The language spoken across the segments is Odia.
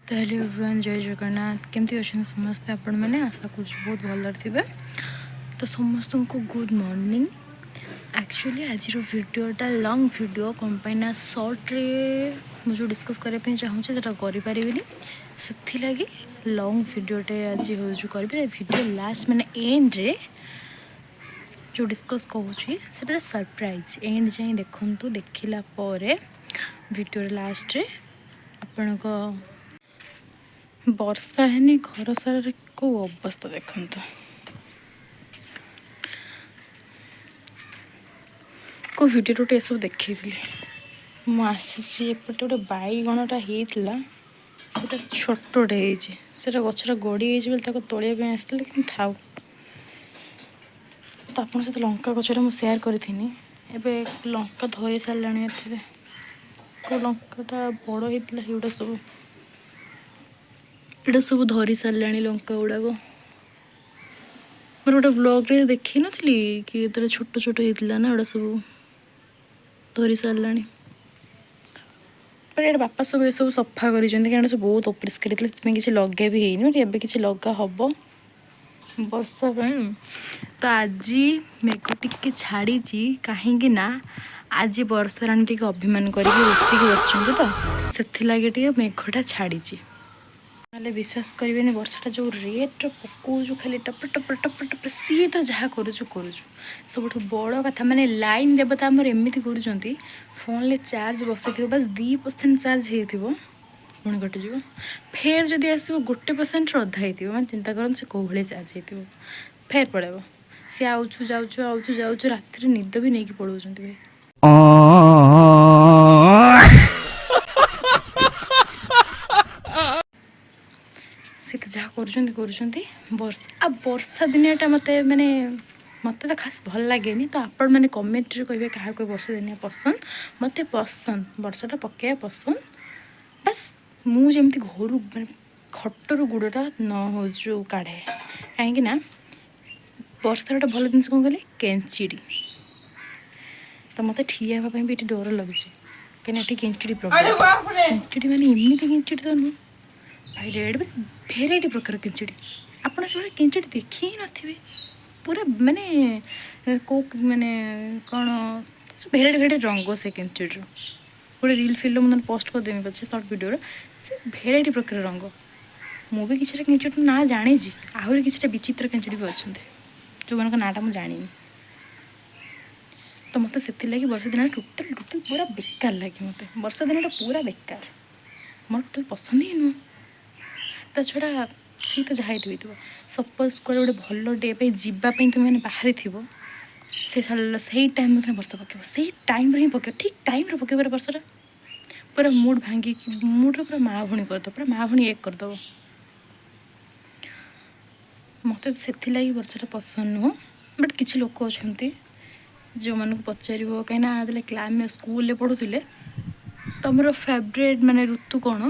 ତ ହ୍ୟାଲୋ ଏଭ୍ରିୱାନ୍, ଜୟ ଜଗନ୍ନାଥ। କେମିତି ଅଛନ୍ତି ସମସ୍ତେ ଆପଣମାନେ? ଆଶା କରୁଛି ବହୁତ ଭଲରେ ଥିବେ। ତ ସମସ୍ତଙ୍କୁ ଗୁଡ଼୍ ମର୍ଣ୍ଣିଂ। ଆକ୍ଚୁଆଲି ଆଜିର ଭିଡ଼ିଓଟା ଲଙ୍ଗ୍ ଭିଡ଼ିଓ। କ'ଣ ପାଇଁ ନା ସର୍ଟରେ ମୁଁ ଯେଉଁ ଡିସ୍କସ୍ କରିବା ପାଇଁ ଚାହୁଁଛି, ସେଇଟା କରିପାରିବିନି। ସେଥିଲାଗି ଲଙ୍ଗ୍ ଭିଡ଼ିଓଟେ ଆଜି ହେଉଛି କରିବି। ଭିଡ଼ିଓ ଲାଷ୍ଟ ମାନେ ଏଣ୍ଡରେ ଯେଉଁ ଡିସ୍କସ୍ କହୁଛି, ସେଇଟା ସରପ୍ରାଇଜ୍। ଏଣ୍ଡ ଯାଏଁ ଦେଖନ୍ତୁ। ଦେଖିଲା ପରେ ଭିଡ଼ିଓର ଲାଷ୍ଟରେ ଆପଣଙ୍କ ବର୍ଷା ହେନି ଘର ସାରାରେ କେଉଁ ଅବସ୍ଥା ଦେଖନ୍ତୁ। କେଉଁ ଭିଡ଼ିଓରେ ଗୋଟେ ଏସବୁ ଦେଖେଇଥିଲି ମୁଁ। ଆସିଛି ଏପଟେ, ଗୋଟେ ବାଇଗଣଟା ହେଇଥିଲା, ସେଟା ଛୋଟଟେ ହେଇଛି। ସେଟା ଗଛଟା ଗଡ଼ି ଯାଇଛି ବୋଲି ତାକୁ ତୋଳିବା ପାଇଁ ଆସିଥିଲି, କିନ୍ତୁ ଥାଉ। ତ ଆପଣଙ୍କ ସହିତ ଲଙ୍କା ଗଛଟା ମୁଁ ସେୟାର କରିଥିନି। ଏବେ ଲଙ୍କା ଧରି ସାରିଲାଣି ଏଥିରେ। କେଉଁ ଲଙ୍କାଟା ବଡ଼ ହେଇଥିଲା, ଏଗୁଡ଼ା ସବୁ, ଏଇଟା ସବୁ ଧରି ସାରିଲାଣି ଲଙ୍କା ଗୁଡ଼ାକ। ମୋର ଗୋଟେ ବ୍ଲଗ୍ରେ ଦେଖିନଥିଲି କି, ଯେତେବେଳେ ଛୋଟ ଛୋଟ ହେଇଥିଲା ନା, ଏଗୁଡ଼ା ସବୁ ଧରି ସାରିଲାଣି। ବଟ୍ ଏଇଟା ବାପା ସବୁ ଏସବୁ ସଫା କରିଛନ୍ତି, କାରଣ ସବୁ ବହୁତ ଅପରିଷ୍କାର ହେଇଥିଲା। ସେଥିପାଇଁ କିଛି ଲଗା ବି ହେଇନି। ବଟ୍ ଏବେ କିଛି ଲଗା ହବ ବର୍ଷା ପାଇଁ। ତ ଆଜି ମେଘ ଟିକେ ଛାଡ଼ିଛି, କାହିଁକି ନା ଆଜି ବର୍ଷା ରାଣୀ ଟିକେ ଅଭିମାନ କରିକି ରୁଷିକି ବସିଛନ୍ତି। ତ ସେଥିଲାଗି ଟିକେ ମେଘଟା ଛାଡ଼ିଛି। ନହେଲେ ବିଶ୍ୱାସ କରିବେନି, ବର୍ଷାଟା ଯେଉଁ ରେଟ୍ରେ ପକଉଛୁ, ଖାଲି ଟପ ଟପ ଟପ ଟପ। ସିଏ ତ ଯାହା କରୁଛୁ କରୁଛୁ, ସବୁଠୁ ବଡ଼ କଥା ମାନେ ଲାଇନ୍ ଦେବତା ଆମର ଏମିତି କରୁଛନ୍ତି, ଫୋନ୍ରେ ଚାର୍ଜ ବସିଥିବ, ବାସ୍ 2% ଚାର୍ଜ ହେଇଥିବ, ପୁଣି କଟିଯିବ। ଫେର୍ ଯଦି ଆସିବ, 1%ରୁ ଅଧା ହେଇଥିବ। ମାନେ ଚିନ୍ତା କରନ୍ତୁ ସେ କେଉଁ ଭଳିଆ ଚାର୍ଜ ହେଇଥିବ। ଫେର୍ ପଳେଇବ ସିଏ। ଆଉଛୁ ଯାଉଛୁ, ଆଉଛୁ ଯାଉଛୁ, ରାତିରେ ନିଦ ବି ନେଇକି ପଳଉଛନ୍ତି ଭାଇ। ସେ ତ ଯାହା କରୁଛନ୍ତି କରୁଛନ୍ତି। ବର୍ଷା ଆଉ ବର୍ଷା ଦିନିଆଟା ମୋତେ ମାନେ ମୋତେ ତ ଖାସ୍ ଭଲ ଲାଗେନି। ତ ଆପଣମାନେ କମେଣ୍ଟରେ କହିବେ କାହାକୁ ବର୍ଷା ଦିନିଆ ପସନ୍ଦ। ମୋତେ ପସନ୍ଦ, ବର୍ଷାଟା ପକାଇବା ପସନ୍ଦ। ବାସ୍ ମୁଁ ଯେମିତି ଘରୁ ମାନେ ଖଟରୁ ଗୋଡ଼ଟା ନ ହେଉଛୁ କାଢ଼େ। କାହିଁକି ନା ବର୍ଷାର ଗୋଟେ ଭଲ ଜିନିଷ କ'ଣ କହିଲେ, କେଞ୍ଚିଡ଼ି। ତ ମୋତେ ଠିଆ ହେବା ପାଇଁ ବି ଏଠି ଡର ଲାଗୁଛି, କାହିଁକିନା ଏଠି କେଞ୍ଚିଡ଼ି ପ୍ରବଳ। କେଞ୍ଚିଡ଼ି ମାନେ ଏମିତି କେଞ୍ଚିଡ଼ି ତ ନୁହଁ ଭାଇ, ରେଡ଼୍ ଭେରାଇଟି ପ୍ରକାର କେଞ୍ଚିଡ଼ି। ଆପଣ ସେଭଳି କେଞ୍ଚିଡ଼ି ଦେଖି ହିଁ ନଥିବେ। ପୁରା ମାନେ କେଉଁ ମାନେ କ'ଣ ଭେରାଇଟି ଭେରାଇଟି ରଙ୍ଗ ସେ କେଞ୍ଚିଡ଼ିର। ଗୋଟେ ରିଲ୍ ଫିଲ୍ରେ ମୁଁ ପୋଷ୍ଟ କରିଦେବି ପଛେ, ସର୍ଟ ଭିଡ଼ିଓର। ସେ ଭେରାଇଟି ପ୍ରକାର ରଙ୍ଗ। ମୁଁ ବି କିଛିଟା କେଞ୍ଚିଡ଼ି ନାଁ ଜାଣିଛି। ଆହୁରି କିଛିଟା ବିଚିତ୍ର କେଞ୍ଚିଡ଼ି ବି ଅଛନ୍ତି, ଯେଉଁମାନଙ୍କ ନାଁଟା ମୁଁ ଜାଣିନି। ତ ମୋତେ ସେଥିଲାଗି ବର୍ଷା ଦିନଟା ଟୋଟାଲ୍ ଟୋଟାଲ୍ ପୁରା ବେକାର ଲାଗେ। ମୋତେ ବର୍ଷା ଦିନଟା ପୁରା ବେକାର, ମୋର ଟୋଟାଲ୍ ପସନ୍ଦ ହିଁ ନୁହଁ। ତା ଛଡ଼ା ସିଏ ତ ଯାହା ହେଇଥିବ ହେଇଥିବ, ସପୋଜ୍ କୁଆଡ଼େ ଗୋଟେ ଭଲ ଡେ ପାଇଁ ଯିବା ପାଇଁ ତୁମେ ମାନେ ବାହାରିଥିବ, ସେ ସେଇ ଟାଇମ୍ରେ ବର୍ଷା ପକାଇବ। ସେଇ ଟାଇମ୍ରେ ହିଁ ପକାଇବ, ଠିକ୍ ଟାଇମ୍ରେ ପକାଇବ ବର୍ଷାଟା। ପୁରା ମୁଡ଼୍ ଭାଙ୍ଗିକି, ମୁଡ଼୍ର ପୁରା ମା ଭଉଣୀ କରିଦେବ, ପୁରା ମା ଭଉଣୀ ଏକ କରିଦେବ। ମୋତେ ତ ସେଥିଲାଗି ବର୍ଷାଟା ପସନ୍ଦ ନୁହଁ। ବଟ୍ କିଛି ଲୋକ ଅଛନ୍ତି ଯେଉଁମାନଙ୍କୁ ପଚାରିବ, କାହିଁକିନା ଯେତେବେଳେ ଆମେ ସ୍କୁଲରେ ପଢ଼ୁଥିଲେ, ତମର ଫେଭରେଟ୍ ମାନେ ଋତୁ କ'ଣ,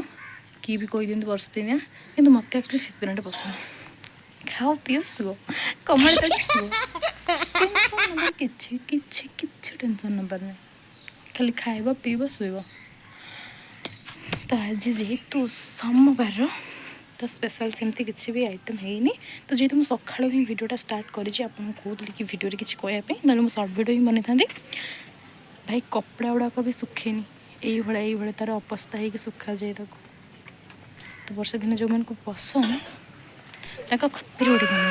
କିଏ ବି କହିଦିଅନ୍ତି ବର୍ଷା ଦିନିଆ। କିନ୍ତୁ ମୋତେ ଆକ୍ଚୁଆଲି ଶୀତ ଦିନଟା ପସନ୍ଦ। ଖାଅ, ପିଅ, ଶୁଅ, କମଳ ତଳେ ଶୁଅ। ଟେନସନ୍ ନେବାର କିଛି କିଛି କିଛି ଟେନସନ୍ ନେବାର ନାହିଁ। ଖାଲି ଖାଇବ, ପିଇବ, ଶୋଇବ। ତ ଆଜି ଯେହେତୁ ସୋମବାର, ତ ସ୍ପେଶାଲ୍ ସେମିତି କିଛି ବି ଆଇଟମ୍ ହେଇନି। ତ ଯେହେତୁ ମୁଁ ସକାଳୁ ହିଁ ଭିଡ଼ିଓଟା ଷ୍ଟାର୍ଟ କରିଛି, ଆପଣଙ୍କୁ କହୁଥିଲି କି ଭିଡ଼ିଓରେ କିଛି କହିବା ପାଇଁ, ନହେଲେ ମୁଁ ସର୍ଟ ଭିଡ଼ିଓ ହିଁ ବନେଇଥାନ୍ତି। ଭାଇ, କପଡ଼ା ଗୁଡ଼ାକ ବି ଶୁଖେନି। ଏଇଭଳିଆ ଏଇଭଳିଆ ତା'ର ଅବସ୍ଥା ହେଇକି ଶୁଖାଯାଏ ତାକୁ। ତ ବର୍ଷା ଦିନ ଯେଉଁମାନଙ୍କୁ ପସନ୍ଦ, ତାଙ୍କ ଖପୁରୀ ଗୋଟେ କାମ।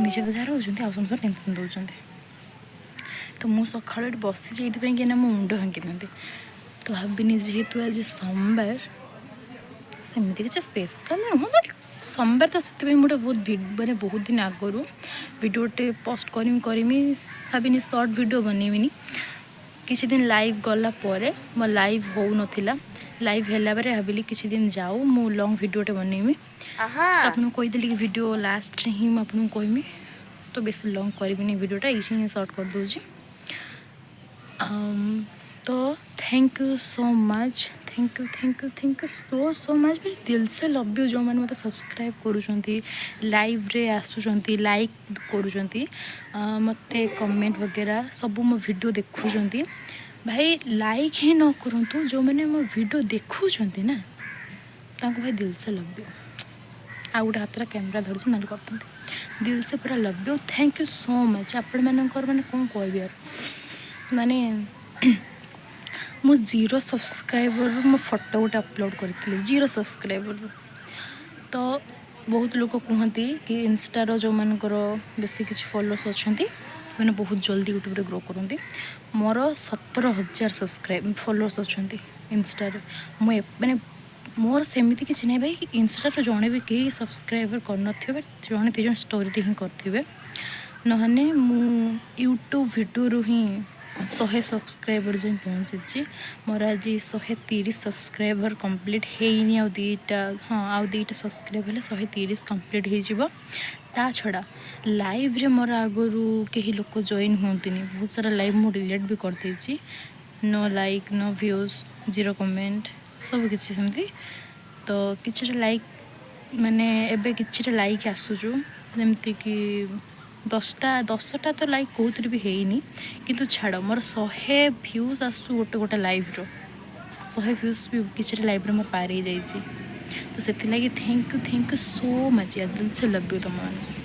ନିଜେ ତ ଯାହା ରହୁଛନ୍ତି, ଆଉ ସମସ୍ତଙ୍କୁ ଟେନସନ୍ ଦେଉଛନ୍ତି। ତ ମୁଁ ସକାଳୁ ଏଠି ବସିଛି ଏଇଥିପାଇଁ କି ନା ମୋ ମୁଣ୍ଡ ଭାଙ୍ଗିଥାନ୍ତି। ତ ଭାବିନି, ଯେହେତୁ ଆଜି ସୋମବାର, ସେମିତି କିଛି ସ୍ପେଶାଲ୍ ନୁହଁ, ବଟ୍ ସୋମବାର ତ ସେଥିପାଇଁ ମୁଁ ଗୋଟେ ବହୁତ ମାନେ ବହୁତ ଦିନ ଆଗରୁ ଭିଡ଼ିଓଟେ ପୋଷ୍ଟ କରିମି କରିମି ଭାବିନି, ସର୍ଟ ଭିଡ଼ିଓ ବନେଇବିନି। କିଛି ଦିନ ଲାଇଭ୍ ଗଲା ପରେ, ମୋ ଲାଇଭ୍ ହେଉନଥିଲା, ଲାଇଭ୍ ହେଲା ପରେ ଭାବିଲି କିଛି ଦିନ ଯାଉ, ମୁଁ ଲଙ୍ଗ୍ ଭିଡ଼ିଓଟେ ବନେଇବି। ତ ଆପଣଙ୍କୁ କହିଦେଲି କି ଭିଡ଼ିଓ ଲାଷ୍ଟରେ ହିଁ ମୁଁ ଆପଣଙ୍କୁ କହିବି। ତ ବେଶୀ ଲଙ୍ଗ୍ କରିବିନି ଭିଡ଼ିଓଟା, ଏଇଠି ହିଁ ସର୍ଟ କରିଦେଉଛି। ତ thank you so much, thank you, thank you, thank you so so much. दिल से ଲଭ୍ you. ଯେଉଁମାନେ ମୋତେ ସବସ୍କ୍ରାଇବ୍ କରୁଛନ୍ତି, ଲାଇଭ୍ରେ ଆସୁଛନ୍ତି, ଲାଇକ୍ କରୁଛନ୍ତି, ମୋତେ କମେଣ୍ଟ ବଗେରା ସବୁ ମୋ ଭିଡ଼ିଓ ଦେଖୁଛନ୍ତି। ଭାଇ, ଲାଇକ୍ ହିଁ ନ କରନ୍ତୁ, ଯେଉଁମାନେ ମୋ ଭିଡ଼ିଓ ଦେଖୁଛନ୍ତି ନା, ତାଙ୍କୁ ଭାଇ दिल से ଲଭ୍ you. ଆଉ ଗୋଟେ ହାତରେ କ୍ୟାମେରା ଧରିଛି, ନହେଲେ କରିଥାନ୍ତି। दिल से ପୁରା love you, thank you so much. ଆପଣମାନଙ୍କର ମାନେ କ'ଣ କହିବି ଆଉ, ମାନେ ମୁଁ ଜିରୋ ସବସ୍କ୍ରାଇବରରୁ ମୋ ଫଟୋ ଗୋଟେ ଅପଲୋଡ଼ କରିଥିଲି, ଜିରୋ ସବସ୍କ୍ରାଇବରରୁ। ତ ବହୁତ ଲୋକ କୁହନ୍ତି କି ଇନଷ୍ଟାର ଯେଉଁମାନଙ୍କର ବେଶୀ କିଛି ଫଲୋଅର୍ସ ଅଛନ୍ତି, ସେମାନେ ବହୁତ ଜଲ୍ଦି ୟୁଟ୍ୟୁବରେ ଗ୍ରୋ କରନ୍ତି। ମୋର 17,000 ସବସ୍କ୍ରାଇବ୍ ଫଲୋଅର୍ସ ଅଛନ୍ତି ଇନଷ୍ଟାରେ। ମୁଁ ମାନେ ମୋର ସେମିତି କିଛି ନାହିଁ ଭାଇ, ଇନଷ୍ଟାରେ ଜଣେ ବି କେହି ସବସ୍କ୍ରାଇବର କରିନଥିବେ, ଜଣେ ଦୁଇ ଜଣ ଷ୍ଟୋରିରେ ହିଁ କରିଥିବେ। ନହେଲେ ମୁଁ ୟୁଟ୍ୟୁବ୍ ଭିଡ଼ିଓରୁ ହିଁ 100 ସବସ୍କ୍ରାଇବର ଯାଏଁ ପହଞ୍ଚିଛି। ମୋର ଆଜି 130 ସବସ୍କ୍ରାଇବର କମ୍ପ୍ଲିଟ୍ ହେଇନି, ଆଉ ଦୁଇଟା, ହଁ, ଆଉ ଦୁଇଟା ସବସ୍କ୍ରାଇବ୍ ହେଲେ 130 କମ୍ପ୍ଲିଟ୍ ହେଇଯିବ। ତା ଛଡ଼ା ଲାଇଭ୍ରେ ମୋର ଆଗରୁ କେହି ଲୋକ ଜଏନ୍ ହୁଅନ୍ତିନି। ବହୁତ ସାରା ଲାଇଭ୍ ମୁଁ ଡିଲିଟ୍ ବି କରିଦେଇଛି। No like, no views, zero comment, ସବୁ କିଛି ସେମିତି। ତ କିଛିଟା ଲାଇକ୍, ମାନେ ଏବେ କିଛିଟା ଲାଇକ୍ ଆସୁଛୁ, ଯେମିତିକି 10ଟା, 10ଟା ତ ଲାଇକ୍ କେଉଁଥିରେ ବି ହେଇନି। କିନ୍ତୁ ଛାଡ଼, ମୋର 100 ଭ୍ୟୁଜ୍ ଆସୁଛୁ ଗୋଟେ ଗୋଟେ ଲାଇଭ୍ର। 100 ଭ୍ୟୁଜ୍ ବି କିଛିଟା ଲାଇଭ୍ରେ ମୋର ପାର ହେଇଯାଇଛି। ତ ସେଥିଲାଗି thank you, thank you so much ୟାର, दिल से ଲଭ୍ you ତୁମମାନଙ୍କୁ।